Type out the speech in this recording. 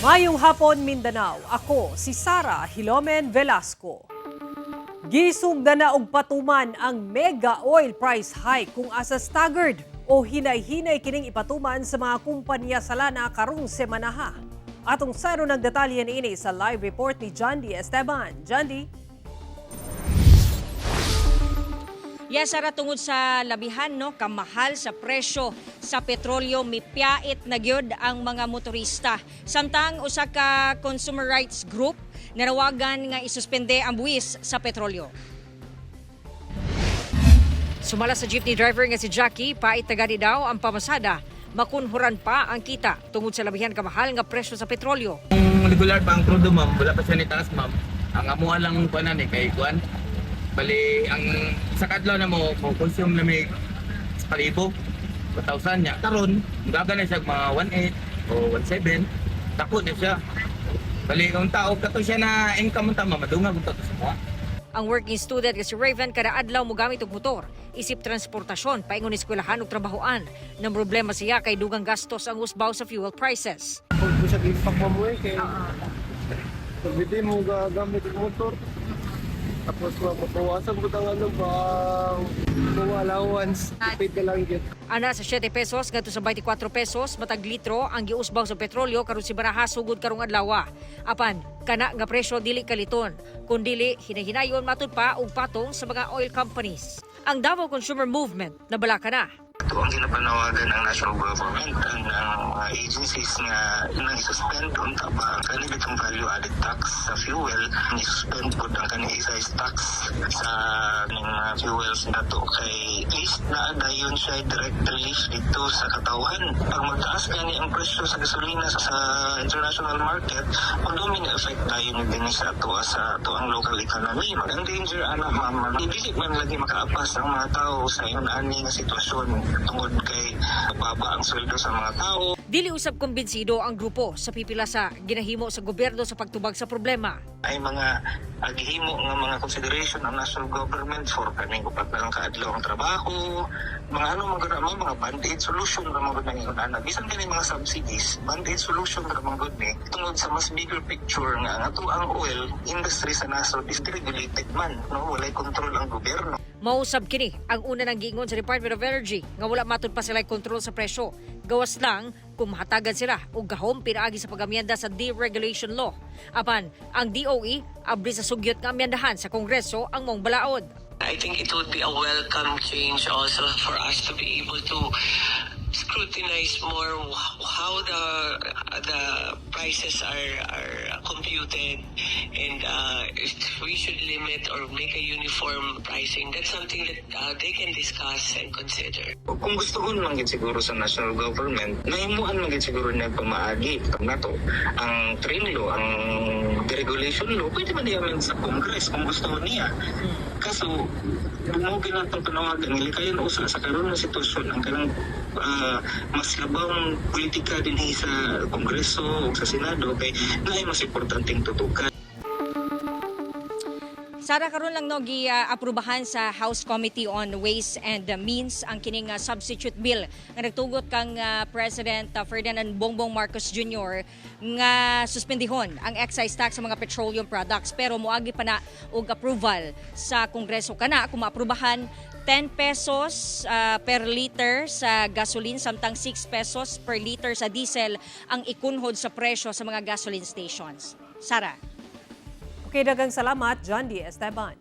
Mayong hapon, Mindanao. Ako si Sara Hilomen Velasco. Gisugdan na og patuman ang mega oil price hike kung asa staggered o hinay-hinay kining ipatuman sa mga kumpanya sa lana karong semanaha. Atong saro ng detalye niini sa live report ni John D. Esteban. John D. Yes, Sara, tungod sa labihan, no, kamahal sa presyo sa petrolyo, mipiait na gyud ang mga motorista. Samtang usa ka consumer rights group nanawagan nga isuspende ang buwis sa petrolyo. Sumala sa jeepney driver nga si Jackie, pait na gani daw ang pamasada. Makunhuran pa ang kita tungod sa labihan kamahal nga presyo sa petrolyo. Kung regular pa ang krudo, ma'am, wala pa siya ni taas, ma'am. Ang amuha lang kuan ni kay kuan. Bali ang sa kadlaw na mo mo consume na may sa kalibo 1,000 niya. Karon, gaga na siya mga 1.8 o 1.7. Dako na siya. Bali ang tao kato siya na income ta, ma'am, madungag unta to sa mga. Ang working student nga si Raven, kada adlaw mogamit og motor isip transportasyon paingon eskwelahan ug trabahoan. Nang problema siya kay dugang gastos ang usbaw sa fuel prices. Pag ko siya impact mo eh, kay pag mo gagamit ang motor. Tapos mapapawasan ko ang ano ba, mga allowance, paid ka lang yun. Ana sa 7 pesos ngadto sa 24 pesos matag litro ang giusbaw sa petrolyo karon si Baraha sugod karong adlaw. Apan kana nga presyo dili kaliton kun dili hinahinayon matud pa og patong sa mga oil companies. Ang Davao Consumer Movement nabalaka na. Ito ang ginapanawagan ng national government ang mga agencies nga nang isuspend unta ba ang kani bitong value added tax sa fuel, ang isuspend pud ang kani excise tax sa ning mga fuels nato, kay at least naa dayon siya direct relief dito sa katawhan. Pag magtaas gani ang presyo sa gasolina sa international market, mag-domino effect dayon ni dinhi sa ato, sa ato ang local economy. Ang danger ana, ma'am, dili man lagi makaapas ang mga tao sa ingon ani nga sitwasyon tungod kay baba ang sweldo sa mga tao. Dili usab kumbinsido ang grupo sa pipila sa ginahimo sa gobyerno sa pagtubag sa problema. Ay mga gihimo nga mga consideration ang national government for kaning upat na lang kaadlaw ang trabaho, mga ano man gud, mga band-aid solution ra man gud nang ingon ana. Bisan kani mga subsidies, band-aid solution ra man gud ni tungod sa mas bigger picture nga ang ato ang oil industry sa nasod is deregulated man, no, walay control ang gobyerno. Mausab kini ang una nang giingon sa Department of Energy nga wala matud pa sila kontrol sa presyo. Gawas lang kung mahatagan sila og gahom pinaagi sa pagamyenda sa deregulation law. Apan ang DOE abli sa sugyot nga amyendahan sa Kongreso ang maong balaod. I think it would be a welcome change also for us to be able to scrutinize more how the prices are computed and if we should limit or make a uniform pricing. That's something that they can discuss and consider. Kung gustohon man gid siguro sa national government, nahimuan man gid siguro na pamaagi nato ang TRAIN law, ang deregulation law, pwede man i-amend sa Congress kung gusto niya. Kaso mao ginatong panawagan nila kayo usa sa karon nga sitwasyon ang kanang mas labang politika dinhi sa Kongreso o sa Senado kay naay mas importanteng tutukan. Sara, karon lang, no, gi-aprubahan sa House Committee on Ways and Means ang kining substitute bill nga nagtugot kang President Ferdinand Bongbong Marcos Jr. nga suspendihon ang excise tax sa mga petroleum products, pero moagi pa na og approval sa Kongreso. Kana kung maaprubahan, 10 pesos per liter sa gasoline samtang 6 pesos per liter sa diesel ang ikunhod sa presyo sa mga gasoline stations. Sara. Okay, daghang salamat, John D. Esteban.